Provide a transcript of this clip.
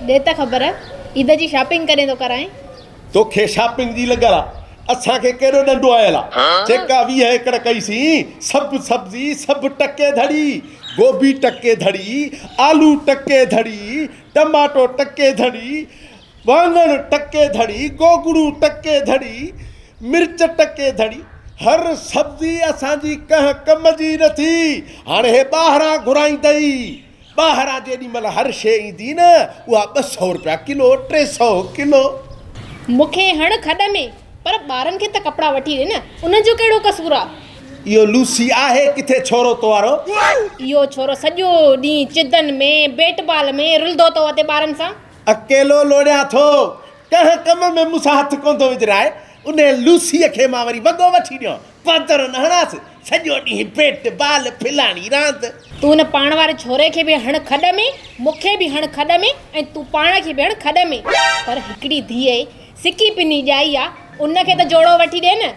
ڏي ته خبر، عيد جي شاپنگ ڪڏهن ٿو ڪرائين؟ توکي شاپنگ جي لڳل آ، اسان کي ڪيڏو ڏنڊو آيل آ. جيڪا 20 ايڪڙ ڪئي سين، سڀ سبزي، سڀ ٽڪي ڌڙي. گوبي ٽڪي ڌڙي، آلو ٽڪي ڌڙي، ٽماٽو ٽڪي ڌڙي، واڱڻ ٽڪي ڌڙي، گوگڙو ٽڪي ڌڙي، مرچ ٽڪي ڌڙي، هر سبزي اسان جي ڪنهن ڪم جي نه ٿي. هاڻي هي ٻاهران گهرائيندئي. ٻاهران جيڏي مهل هر شيء ايندي نه، اها 200 رپيا ڪلو، 300 ڪلو. مون کي هڻ کڏ ۾، پر ٻارن کي ته ڪپڙا وٺي ڏي نه، انهن جو ڪهڙو قصور آ؟ اهو لوسي آهي ڪٿي ڇورو تو وارو؟ اهو ڇورو سڄو ڏينهن چدن ۾، بيٽ بال ۾ رلندو ٿو وتي ٻارن سان. اڪيلو لوڙيان ٿو. ڪنهن ڪم ۾ مون سان هٿ ڪونه ٿو وجهرائي. انهيء لوسيء کي مان وري وڳو وٺي ڏيان. پادر نه هڻانس. سڄو ڏينهن بيٽ بال ڦلاڻي راند. تون ان پاڻ واري ڇوري کي به هڻ کڏ ۾، مون کي به هڻ کڏ ۾ ۽ تون پاڻ کي به هڻ کڏ ۾. پر هڪڙي ڌيء سڪي پني ڄائي آ، ان کي ته جوڙو وٺي ڏي نه.